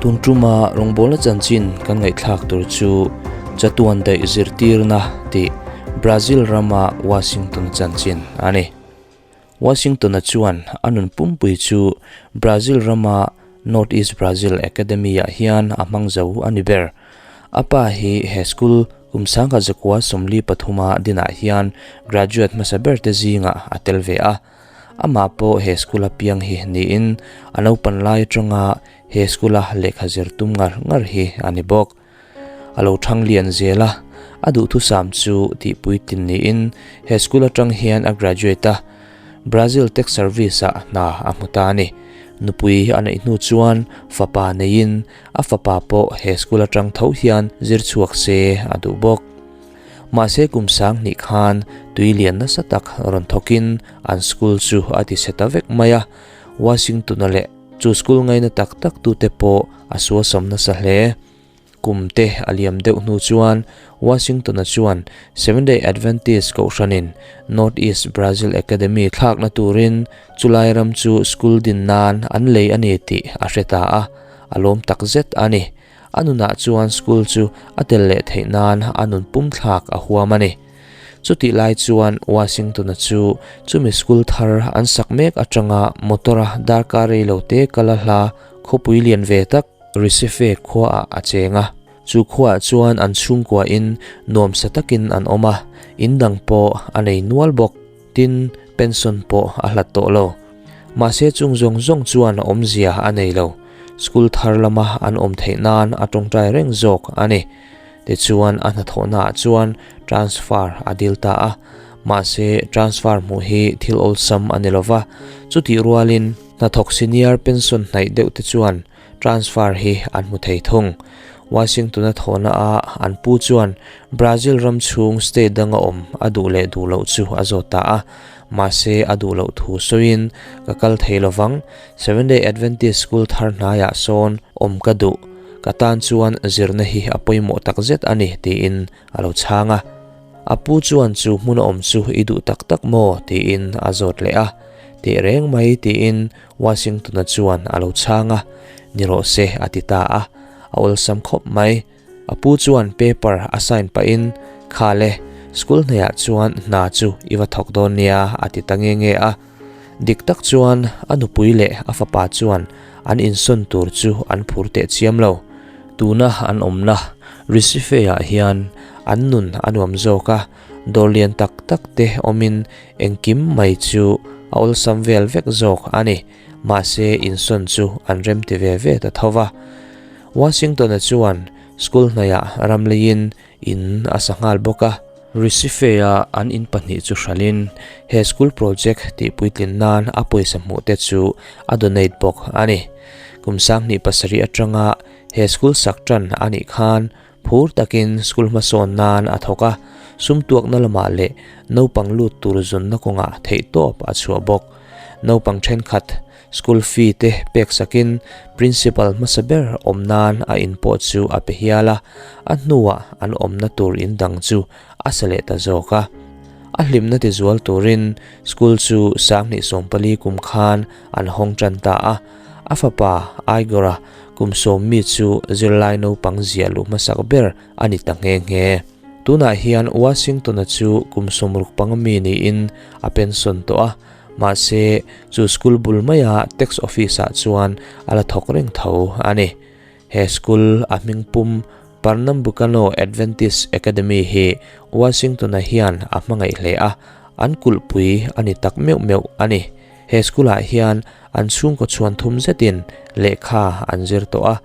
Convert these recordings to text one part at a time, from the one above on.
Tun tuma rawngbawlna chanchin kan ngaihthlak tur chu Chatuan daih zirtirna tih Brazil rama Washington chanchin a ni. Washington-a chuan a nun pumpui chu Brazil rama North East Brazil Academy-ah hian a hmang zo a ni ber. A pa hi he school kum sangha zakua 43 a dinah hian graduate hmasa berte zingah a tel ve a. Amah pawh he school-a piang hi niin a naupan lai atanga he school-a lehkha zir tum ngar ngar hi a ni bawk. A lo thang lian zel a, a duhthusam chu tihpuitlin niin he school atang hian a graduate a, Brazil Tax Service-ah hna a hmu ta a ni. Nupui a neih hnu chuan fapa neiin a fapa pawh he school atang tho hian zir chhuak se a duh bawk. Mahse kum sang hnih khan tui lian nasa tak rawn thawkin an school chu a ti chhe ta vek mai a, Washington-a leh chu school ngaina tak tak tute pawh a suasam nasa hle. Kum te a liam deuh hnu chuan Washington-a chuan Seventh-day Adventist kohhranin North East Brazil Academy thlakna turin chulai ram chu school din nan an lei a ni tih a hre ta a, a lawm takzet a ni. A nunah chuan school chu a tel leh theih nan a nun pum thlak a huam a ni. Chutih lai chuan Washington-a chu chumi school thar an sak mek atanga motor-a darkar rei lo te kal a hla khawpui lian ve tak Recife khuaah a cheng a. Chu khuaah chuan an chhungkuain nuamsa takin an awm a, in dang pawh a nei nual bawk. Tin, pension pawh a hlat tawh lo. Mahse chung zawng zawng chuan awmzia a nei lo. School thar lama an awm theih nan a tawngtai reng zawk a ni. Tichuan a hnathawhnaah chuan transfer a dil ta a. Mahse transfer hmuh hi thil awlsam a ni lo va. Chutih rualin hnathawk senior pension hnaih deuh te chuan Transfer hi an hmu thei thung. Washington-a thawhna a an pu chuan Brazil ram chhung state danga awm a duh leh duh loh chu a zawt ta a. Mahse a duh loh thu sawiin, Ka kal thei lovang, Seventh-day Adventist School thar hnaiah sawn awm ka duh, ka tan chuan zirna hi a pawimawh takzet a ni, tiin a lo chhang a. A pu chuan chu hmun a awm chu i duh tak tak maw? tiin a zawt leh a. Teh reng mai tiin Washington-a chuan a lo chhang a, Ni rawh se a ti ta a, a awlsam khawp mai. A pu chuan paper a sign pahin, Kha le, school hnaiah chuan hna chu i va thawk dawn nia a ti ta nge nge a. Dik tak chuan a nupui leh a fapa chuan an insawn tur chu an phur teh chiam lo. Tuna an awmna Recife-ah hian an nun a nuam zawk a, dawr lian tak tak te awmin engkim mai chu a awlsam vel vek zawk a ni. Mahse insawn chu an remti ve ve ta tho va. Washington-a chuan school hnaiah ram leiin in a sa nghal bawk a. Recife-a an in pahnih chu hralhin he school project tihpuitlin nan a pawisa hmuh te chu a donate bawk a ni. Kum 2007 atanga he school sak tan a nih khan phur takin school hmasawn nan a thawk a, sum tuakna lamah leh naupang lut tur zunna kawngah theihtawp a chhuah bawk. Naupang thenkhat School fee te pek sakin Principal hmasa ber awm nan a in pawh chu a pe hial a, a hnuah an awmna tur in dang chu a sa leh ta zawk a. A hlimna ti zual turin school chu 2014 kum khan an hawng tan ta a, a fapa Igor-a kum sawm mi chu zirlai naupang ziah luh hmasak ber a ni ta nghe nghe. Tunah hian Washington-a chu kum 65 mi niin a pension tawh a, Mahse, chu school bul maia tax office ah chuan a la thawk reng tho a ni. He school a hming pum Pernambucano Adventist Academy hi Washington-a hian a hmangaih hle a, an kulhpui a ni tak meuh meuh a ni. He school ah hian an chhungkaw chhuan thum zetin lehkha an zir tawh a,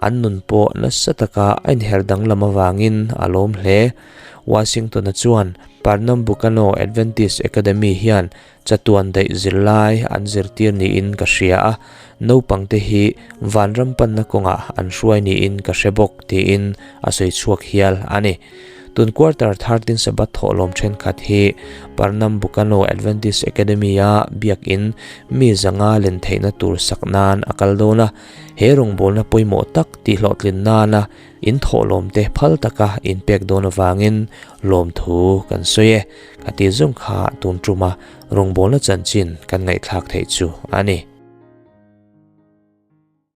an nun pawh nasa taka a inher danglam avangin a lawm hle. Washington-a chuan Pernambucano Adventist Academy hian chatuan daih zirlai an zirtir niin ka hria a, naupangte hi vanram panna kawngah an hruai niin ka hre bawk tiin a sawi chhuak hial a ni. Tun quarter 13 Sabbath thawhlawm thenkhat hi Pernambucano Adventist Academy-a biakin mi zanga len theihna tur sak nan a kal dawn a, he rawngbawlna pawimawh tak tihhlawhtlin nana In thawhlawmte phal taka in pek dawn avangin lawmthu kan sawi e. Ka ti zawng kha tun tuma rawngbawlna chanchin kan ngaihthlak theih chu a ni.